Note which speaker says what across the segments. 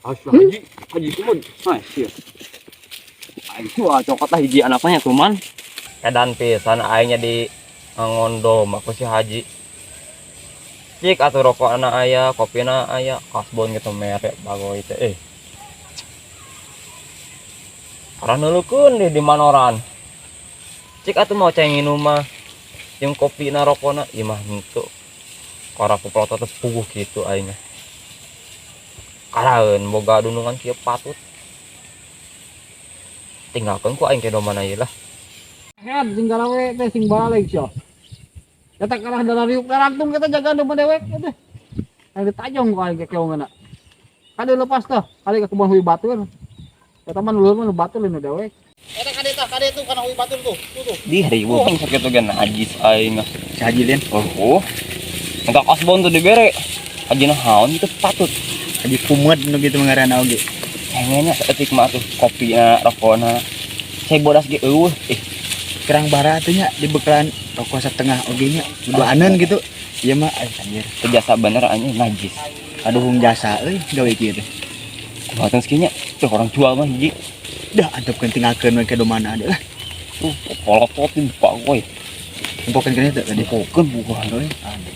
Speaker 1: Asya haji, haji kumud. Hai, sia. Aing tua cokot lah hiji anaknya kuman. Edan pisan aingnya di ngondom aku si haji. Cik atuh rokok anak aya, kopina aya, kasbon gitu merek bagoy teh eh. Karena neuleukeun deh di manoran. Cik atuh mau cai nginum mah. Jeung kopina rokona ieu mah henteu. Kora puplotot teh puguh kitu aing. Karaeun boga dunungan kieu patut. Tinggalkeun ku aing ke domana ieu lah.
Speaker 2: Head sing garawe teh sing balik sia. Eta kalah darariuk darangtung kita jaga domba dewek teh. Aing ditajong ku aing kekeongeunna. Kade lepas tah, kade ka kebon hui batur. Eta mah luhur mah nu batur nu dewek. Eta kade tah, kade tuh kana hui batur tuh. Tuh tuh.
Speaker 1: Di ribu kan sakitu ge najis aing.
Speaker 3: Si Haji Lin.
Speaker 1: Oh. Enggak kasbon tuh dibere. Haji naon itu patut.
Speaker 3: Haji kumet nu gitu ngaranna oge.
Speaker 1: Pengennya seetik mah tuh kopina, rokona. Cai bodas ge eueuh. Eh,
Speaker 3: Kerang bara atuh nya dibekalan rokok setengah oge nya. Duaaneun gitu. Ieu mah anjir.
Speaker 1: Teu jasa bener anjing najis.
Speaker 3: Aduh hung jasa euy gawe kieu teh.
Speaker 1: Kumaha teh nya? Tuh orang jual mah hiji.
Speaker 3: Dah antepkeun tinggalkeun we ke domana deui lah.
Speaker 1: Tuh polotot di bagoy.
Speaker 3: Empokeun keneh teh tadi.
Speaker 1: Empokeun bukan
Speaker 3: euy. Aduh.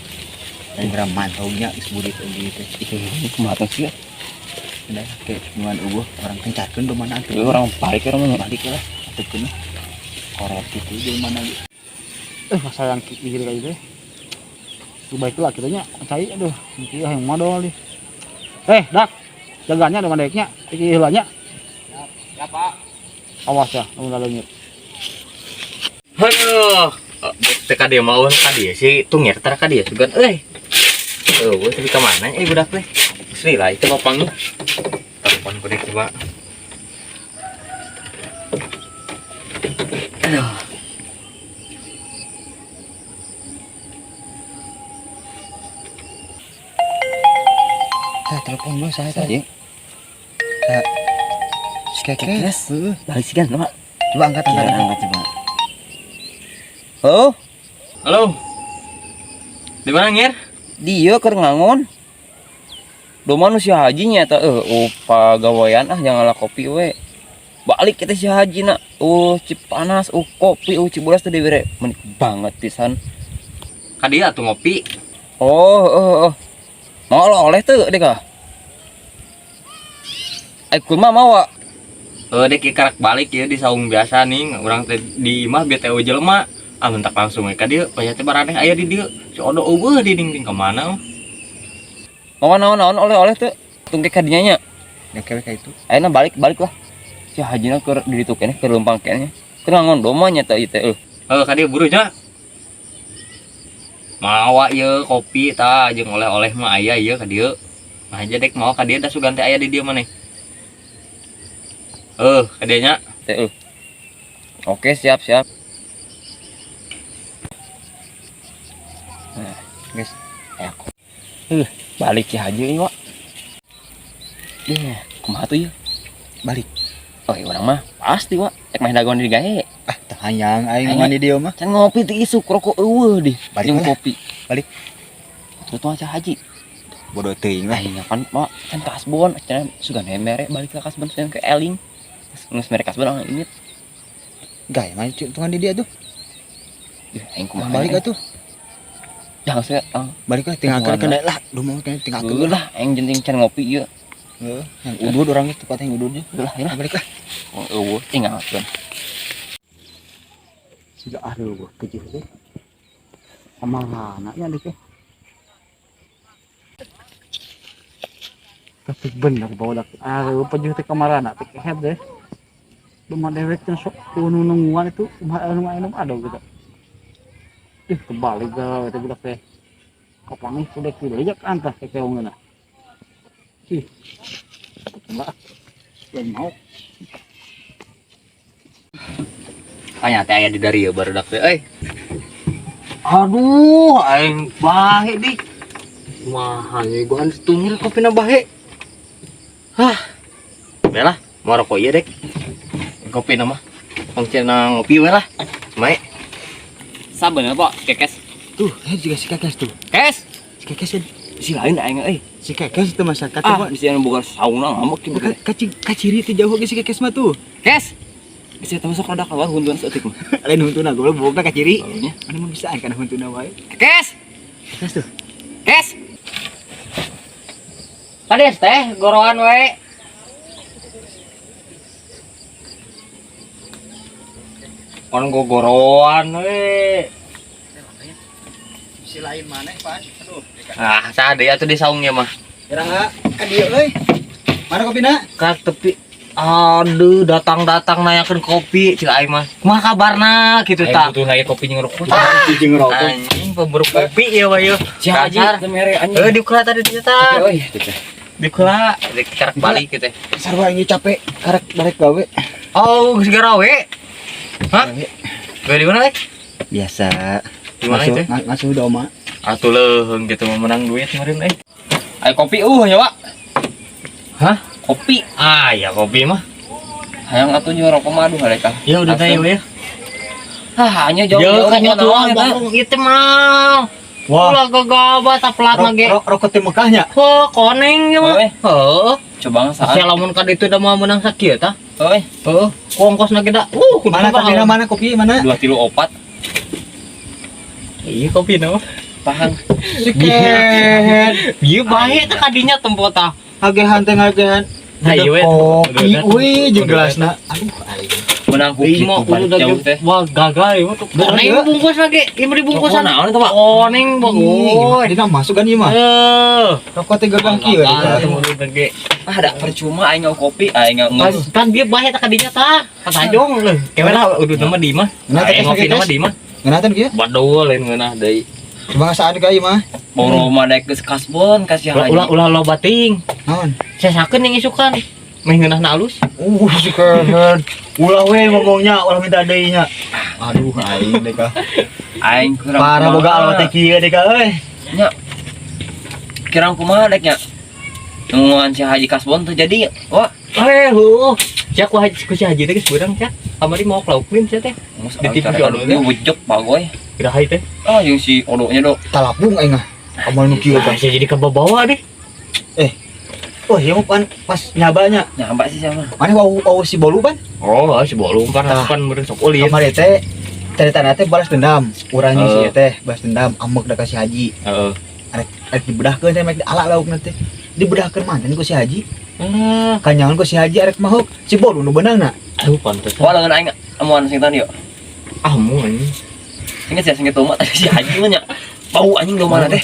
Speaker 3: Lain geura mantaunya geus burit oge teh.
Speaker 1: Ih, kumaha teh sia?
Speaker 3: Udah kayak cuman eueuh orang kencarkeun domana atuh.
Speaker 1: Eueuh orang balik ke rumah
Speaker 3: balik lah antepkeun. Korot gitu di mana gitu.
Speaker 2: Masa yang kiri kayak gitu. Lu baik lah kitanya cai aduh, iki yang modal nih. Dak. Jaganya domba deweknya, iki heula nya.
Speaker 1: Ya, Pak.
Speaker 2: Awas ya, lamun leungit.
Speaker 4: Aduh, teu ka dieu mah eueuh ka dieu si tungir tara ka dieu sugan euy. Eueuh tapi ka mana euy budak teh? Sri lah itu papang. Telepon ku dek coba. Aduh.
Speaker 3: Tah telepon gua saya teh.
Speaker 1: Tadi.
Speaker 3: Tah. Si Kekes.
Speaker 1: Heeh. Balik sih kan, Pak.
Speaker 3: Coba angkat angkat.
Speaker 1: Iya, angkat coba. Halo?
Speaker 4: Halo. Di mana Ngir?
Speaker 1: Dia keur ngangon. Domba nu si Haji nya eta eueuh pagawean ah jangan lah kopi we. Balik kita si Haji na. Cipanas, kopi, cibodas teh dibere. Menik banget pisan.
Speaker 4: Ka dieu atuh ngopi.
Speaker 1: Oh, oh, oh. Mau oleh teu dek ah? Ai kumaha mawa?
Speaker 4: Dek ieu karak balik ieu di saung biasa nih, urang teh di imah bete eueuh jelema. Ah mentak langsung we ka dieu, paya teh baraneh aya di dieu. Si Odo eueuh di ding-ding ka mana?
Speaker 1: Mawa naon-naon oleh-oleh teu? Tungke ka dinya nya.
Speaker 3: Dek we ka itu.
Speaker 1: Ayeuna balik-balik lah. Si Hajina keur di ditu keneh, keur leumpang keneh. Keur ngangon domba nya teh ieu teh eueuh.
Speaker 4: Heuh ka dieu buru nya. Mawa ieu kopi tah jeung oleh-oleh mah aya ieu ka dieu. Mah aja dek mawa ka dieu da sugan teh aya di dieu maneh. Heuh ka dieu nya.
Speaker 1: Teh eueuh. Oke, siap, siap. Nah,
Speaker 3: guys.
Speaker 1: Aku. Balik ya Haji ieu, Wak. Deh, kumaha tuh ieu?
Speaker 3: Balik.
Speaker 1: Oh, iya, orang mah pasti, Wak. Ek mah dagoan di gae.
Speaker 3: Ah, teu hayang aing
Speaker 1: Hayang.
Speaker 3: mah di dieu mah.
Speaker 1: Can ngopi teh isuk rokok eueuh dih.
Speaker 3: Balik
Speaker 1: Jeung
Speaker 3: lah.
Speaker 1: kopi.
Speaker 3: Balik.
Speaker 1: Tuh tuh aja Haji.
Speaker 3: Bodoh teuing lah.
Speaker 1: Aing kan, Wak, can kasbon, can sugan mere balik ke kasbon can ke eling. Geus mere kasbon ah ini.
Speaker 3: Gae mah tungan di dia tuh.
Speaker 1: Ih, aing kumaha?
Speaker 3: Balik
Speaker 1: aing?
Speaker 3: atuh.
Speaker 1: Jangan saya, ah.
Speaker 3: Balik lah tinggalkeun
Speaker 1: Tungan
Speaker 3: keneh lah. Duh mau keneh tinggalkeun.
Speaker 1: Heuh lah, aing jenting can ngopi ieu.
Speaker 3: Heeh, yang udud orangnya tempatnya yang ududnya.
Speaker 1: Heuh lah, heuh lah.
Speaker 3: Balik lah.
Speaker 1: Oh, eueuh tinggalkeun.
Speaker 2: Sudah aduh kecil teh. Sama anaknya deh teh. Tapi bener bawa dak. Aduh pejuh teh kamarana teh kehet deh. Rumah dewek teh sok unu nungguan itu rumah anu anu ada gitu. Ih kebalik gawe teh budak teh. Kapangi kudu dilejak antah kekeongeunna. Ih. Enggak. Yang mau.
Speaker 4: Tanya teh aya di dari ieu barudak teh euy. Aduh, aing bahe dik. Kumaha ye gua tungil kopina bahe. Hah. Belah, mau rokok ieu dek. Kopi nama. Pang cenah ngopi we lah. Mae.
Speaker 1: Sabener, Pak, Kekes.
Speaker 3: Tuh, juga si Kekes tuh.
Speaker 1: Kes.
Speaker 3: Si Kekes kan.
Speaker 1: Si lain aing euy.
Speaker 3: Si Kekes itu masyarakat
Speaker 1: Ah,
Speaker 3: mah.
Speaker 1: bisa anu boga sauna ngamuk kieu.
Speaker 3: Kaciri teh jauh ge si Kekes mah tuh.
Speaker 1: Kes. Bisa teh masuk rada keluar huntuan saeutik mah.
Speaker 3: Lain huntuna goblok bogna kaciri.
Speaker 1: Nya.
Speaker 3: Mana mah bisaan kana huntuna wae.
Speaker 1: Kes.
Speaker 3: Kekes tuh.
Speaker 1: Kes.
Speaker 4: Kades teh goroan wae.
Speaker 1: On gogoroan we.
Speaker 3: Si lain maneh, Pan. Aduh.
Speaker 4: Ah, sade atuh di saungnya mah.
Speaker 3: Kira enggak ka dieu euy. Mana kopina?
Speaker 4: Ka tepi. Aduh, datang-datang nanyakeun kopi cek aing mah. Kumaha kabarna gitu
Speaker 1: Aing
Speaker 4: ta.
Speaker 1: butuh lagi kopi jeung rokok.
Speaker 3: Jeung rokok.
Speaker 4: Anjing pemburu kopi ya wae.
Speaker 1: Si Haji
Speaker 4: Kasar.
Speaker 1: teu mere anjing.
Speaker 4: Eh, diukra tadi dia ta.
Speaker 1: Oke, euy. Gitu.
Speaker 4: Diukra, dikarak balik gitu.
Speaker 3: Sarua ini capek karek darek gawe.
Speaker 4: Oh, geus gawe. Hah? Gawe di mana teh?
Speaker 3: Biasa.
Speaker 4: Di mana itu?
Speaker 3: Ngasuh doma.
Speaker 4: Atuh leuheung gitu mah menang duit kemarin eh.
Speaker 1: Ayo kopi ya, Wak.
Speaker 4: Hah?
Speaker 1: Kopi.
Speaker 4: Ah, ya kopi mah.
Speaker 1: Hayang atuh nyu rokok mah aduh hareka.
Speaker 4: Ya udah teh ya.
Speaker 1: Ah, hanya
Speaker 4: Jauh
Speaker 1: jauh-jauh
Speaker 4: kan
Speaker 1: rokok
Speaker 4: tuang
Speaker 1: naon eta.
Speaker 4: bohong ieu teh mah.
Speaker 3: Wah.
Speaker 4: Ulah gagabah taplat lagi.
Speaker 3: Rokok teh Mekahnya.
Speaker 4: Heuh, koneng ieu mah.
Speaker 1: Euy.
Speaker 4: Heuh.
Speaker 1: Coba ngasaan.
Speaker 4: Sia lamun ka ditu da moal meunang sakieu tah.
Speaker 1: Euy,
Speaker 4: Heuh, ku ongkosna ge da. Kudu
Speaker 3: Mana
Speaker 4: mahal.
Speaker 3: kopina, mana kopi mana?
Speaker 1: 2 3 4.
Speaker 4: Iya kopi mah.
Speaker 1: Pahang.
Speaker 3: Si kehed.
Speaker 4: Ieu bae teh kadinya tempo tah.
Speaker 3: Hagehan teh ngagehan.
Speaker 4: Nah, iya we.
Speaker 3: Kopi
Speaker 4: Udah,
Speaker 3: euy jeung
Speaker 4: udah.
Speaker 3: gelasna. Aduh aing.
Speaker 1: Menang
Speaker 4: Ieu
Speaker 1: kopi
Speaker 4: mah
Speaker 1: tuh balik
Speaker 4: udah
Speaker 1: jauh teh.
Speaker 4: wah gagal ieu mah tuh. Koneng
Speaker 3: Iya.
Speaker 4: bungkus lagi, ieu mah dibungkusan.
Speaker 1: Rokok naon eta, Pak?
Speaker 4: Koneng
Speaker 3: Ih,
Speaker 4: bagus.
Speaker 3: Dina masuk kan ieu mah.
Speaker 4: Eh,
Speaker 3: Rokok teh gagang kieu.
Speaker 4: gagal teh ge.
Speaker 1: Ah, ada percuma aing ngau kopi, aing ngau
Speaker 4: Kan, kan dia bae teh kadinya tah. Katajong leuh. Kewe lah udah nama di mah.
Speaker 3: Ngeunah teh
Speaker 4: Aing ngopi
Speaker 3: kes
Speaker 4: nama di mah.
Speaker 3: Ngeunah teh kieu.
Speaker 4: Badul lain ngeunah deui.
Speaker 3: Coba ngasaan ka ieu mah.
Speaker 1: Boro mah daek geus kasbon kasih haji.
Speaker 4: Ulah ulah loba ting.
Speaker 3: Naon?
Speaker 4: Sesakeun yang isukan. Meh ngeunahna alus.
Speaker 3: Si kehed. Ulah we ngomongnya, ulah minta deui nya. Aduh aing deh ka.
Speaker 1: Aing kurang
Speaker 3: Parah boga
Speaker 1: kumaha.
Speaker 3: alwa teh kieu deh ka euy.
Speaker 1: Nya. Kirang kumaha dek nya? Nungguan si Haji Kasbon tuh jadi wah,
Speaker 4: Eh, heuh. Sia ku haji ku si haji teh geus beurang sia. Kamari mau klaukeun sia teh.
Speaker 1: Mus
Speaker 4: Di TV si Odo
Speaker 1: Dia wujud bagoy.
Speaker 4: Iraha teh.
Speaker 1: Ah, yang si Odonya dok.
Speaker 3: Talapung aing ah. Amal nu kieu
Speaker 4: Ah,
Speaker 3: tah.
Speaker 4: sia jadi kebawa deh.
Speaker 3: Oh, iya mah pan pas nyabanya.
Speaker 1: Nyamba sih sama.
Speaker 3: Mana wau wau si bolu pan?
Speaker 4: Oh, si bolong kan
Speaker 3: Tah.
Speaker 4: kan meureun sok ulin.
Speaker 3: Kamari teh ceritana teh balas dendam. Urangnya si
Speaker 4: Heeh.
Speaker 3: teh balas dendam ambek da ka si Haji.
Speaker 4: Heeh.
Speaker 3: Arek arek dibedahkeun teh mek ala laukna teh. Dibedahkeun mantan ku si Haji.
Speaker 4: Ah,
Speaker 3: Kanyangan ku si Haji arek mahuk si bolu nu beunangna.
Speaker 4: aduh pantes.
Speaker 1: Wah, lengan aing amuan sing tadi yo.
Speaker 4: Ah, mu anjing.
Speaker 1: Ingat sih sing tomat tadi si Haji mah nya. Bau anjing domana teh.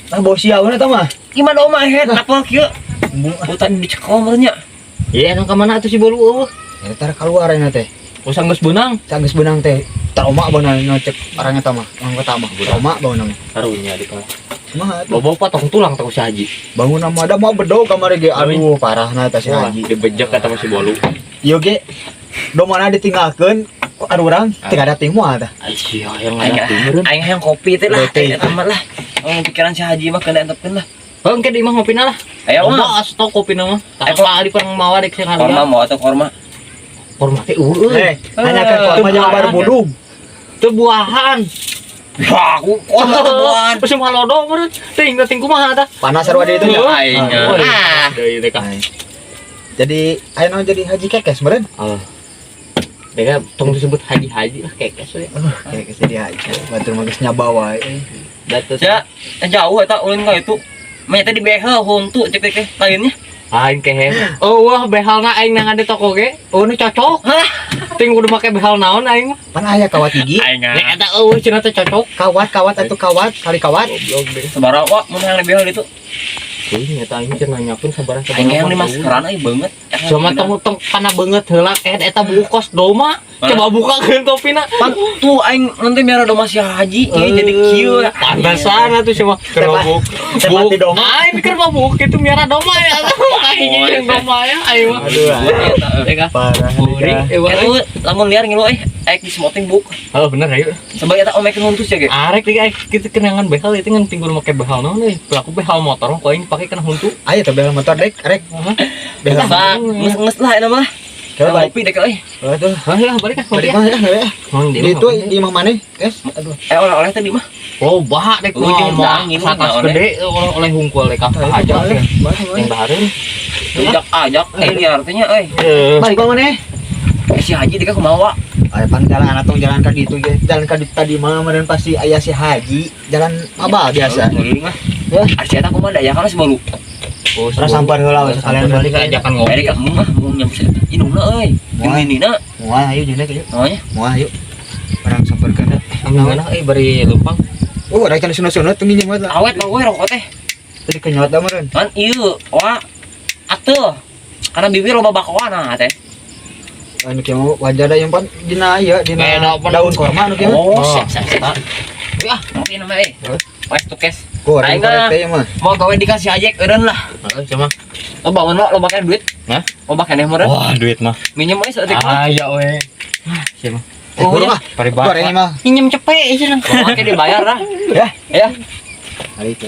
Speaker 3: Nah bau siauna tah mah.
Speaker 1: Gimana doma head apa kieu?
Speaker 3: Embung ah.
Speaker 1: Hutan dicekal meureun nya.
Speaker 4: Iya, emang ka mana atuh si bolu eueuh?
Speaker 3: Ya tara keluar ayeuna teh.
Speaker 4: Usah geus beunang.
Speaker 3: Sanggeus beunang teh trauma beunang cek orangnya tah mah. Orang kota mah trauma beunang.
Speaker 4: Karunya di kana.
Speaker 3: Kumaha tuh?
Speaker 4: Bawa potong tulang tah ku si haji.
Speaker 3: Bangun nama ada mau bedog kamari ge aduh parahna tah si Haji.
Speaker 4: Dibejek kata si bolu.
Speaker 3: Ieu ge domana ditinggalkeun ku urang teu ada ting moal tah.
Speaker 4: Sia yang
Speaker 1: Aing
Speaker 4: ada meureun.
Speaker 1: aing hayang kopi teh lah.
Speaker 3: Bete.
Speaker 1: Eta mah lah. Oh, pikiran si Haji mah kena entepkeun lah.
Speaker 4: Heuh, engke di imah ngopina lah.
Speaker 1: Ayo mah.
Speaker 4: Loba atuh kopina mah.
Speaker 1: Ayo,
Speaker 4: Tah apa di perang mawa dek sing
Speaker 1: Korma mau atau korma?
Speaker 4: Korma teh eueuh.
Speaker 3: Eh, hanya kan korma jeung baru budug.
Speaker 4: Teu buahan.
Speaker 1: Wah, aku korma tuh buahan.
Speaker 4: Terus malodo meureun. Ting ting kumaha tah?
Speaker 3: Panas sarua di itu nya.
Speaker 1: Aing.
Speaker 4: Ah, deui teh ka.
Speaker 3: Jadi aya naon jadi Haji Kekes meureun?
Speaker 4: Ah. Deka tong disebut haji-haji lah kekes we.
Speaker 3: Kekes jadi haji. Batur mah geus nyaba wae.
Speaker 4: Datus.
Speaker 1: Ya, jauh eta ulin ka itu. Mah teh di behel huntu cek teh lainnya.
Speaker 4: Aing kehe. Oh wah behalna aing nang di toko ge. Oh nu cocok.
Speaker 1: Hah?
Speaker 4: Ting kudu make behal naon aing mah.
Speaker 3: Pan aya kawat gigi.
Speaker 1: Aing.
Speaker 4: Nek eta eueuh cenah teh cocok.
Speaker 3: Kawat kawat atuh kawat kali kawat.
Speaker 4: Goblok deh.
Speaker 1: Sabaraha wah mun hayang di behel itu.
Speaker 4: Euy nyata aing cenah nanyakeun sabaraha
Speaker 1: Aing hayang di maskeran euy beungeut.
Speaker 4: Cuma tong tong kana beungeut heula kehed eta buku kos doma. Coba bukakeun topina.
Speaker 1: Pan tuh aing nanti miara doma si Haji ieu jadi kieu.
Speaker 4: Pantesan atuh cuma kerobok.
Speaker 3: Tepati doma.
Speaker 4: Aing pikir mah buk itu miara doma ya. Aing jeung doma ya aing mah.
Speaker 3: Aduh,
Speaker 4: Ya kah?
Speaker 3: parah.
Speaker 4: Burik eueuh.
Speaker 1: Eta lamun liar ngilu euy, aek di smoting buk.
Speaker 4: Oh bener ayo.
Speaker 1: Sebab eta omekeun huntus ya ge.
Speaker 4: Arek deui aing kitu kenangan behel itu ngan tinggal make behel naon euy. Pelaku behel motor mah ku aing pake kana huntu.
Speaker 3: Ayo teh behel motor dek, rek. Behel.
Speaker 1: Sa, nges-nges lah eta mah.
Speaker 3: Coba balik.
Speaker 1: Ngopi dek euy.
Speaker 3: Aduh,
Speaker 4: Hah ya balik ah.
Speaker 3: balik mah ya, balik ya.
Speaker 4: Mang
Speaker 3: Di itu di imah maneh, guys. Aduh.
Speaker 1: Oleh-oleh tadi mah.
Speaker 4: Loba dek
Speaker 1: Oh,
Speaker 4: mah
Speaker 1: jeung
Speaker 4: mah
Speaker 1: dangin,
Speaker 4: satas
Speaker 1: naon,
Speaker 4: gede oleh oleh hungkul dek apa aja. Yang dahareun.
Speaker 1: Ajak ajak eh liar teh nya euy.
Speaker 3: Balik ka mana?
Speaker 1: Eh, si Haji deka kumaha wa?
Speaker 3: Aya pan jalan atau jalan ka ditu ge. Jalan ka ditu tadi mah meureun pasti aya si Haji. Jalan mabal biasa.
Speaker 1: Ngeliling lah.
Speaker 3: Ya.
Speaker 1: Ari si eta kumaha da aya kana si bolu.
Speaker 4: Oh,
Speaker 3: Terus sampar heula we sekalian balik.
Speaker 4: Ajakan ngopi.
Speaker 1: Balik ah mah mau nyampe si eta. Indungna euy. Jeung
Speaker 3: Moal.
Speaker 1: ninina.
Speaker 3: Moal ayo jeung ayo.
Speaker 1: Oh nya.
Speaker 3: Moal ayo. Orang samperkeun da.
Speaker 4: Gimana euy bari lempang.
Speaker 3: Oh, ada can sunat-sunat tuh nginjem lah.
Speaker 1: Awet mah we rokok teh.
Speaker 3: Tadi kenyot da meureun.
Speaker 1: Kan ieu wa atuh. Karena bibir loba bakoan nah teh.
Speaker 3: Anu kieu mah wajar da yang pan dina ieu dina
Speaker 4: Eh, na-
Speaker 3: daun korma anu kieu.
Speaker 1: Oh,
Speaker 4: Oh.
Speaker 1: siap siap siap. Ya, ngopi nama eh. Wes tukes.
Speaker 3: Goreng
Speaker 1: Aing mah.
Speaker 3: korek teh mah.
Speaker 1: Mau gawe dikasih aja eureun lah.
Speaker 4: Heeh, cuma.
Speaker 1: Lo bangun lo, lo pakai duit.
Speaker 4: Hah?
Speaker 1: Lo pakai neh meureun.
Speaker 4: Wah, duit mah.
Speaker 1: Minjem we saeutik mah.
Speaker 4: Aya we. Siapa?
Speaker 3: Eh,
Speaker 1: Oh,
Speaker 3: buru
Speaker 1: ya.
Speaker 3: ah. Goreng mah.
Speaker 4: Minjem cepet sih.
Speaker 1: Lo pakai dibayar lah.
Speaker 3: Ya.
Speaker 1: Ya.
Speaker 3: Balik.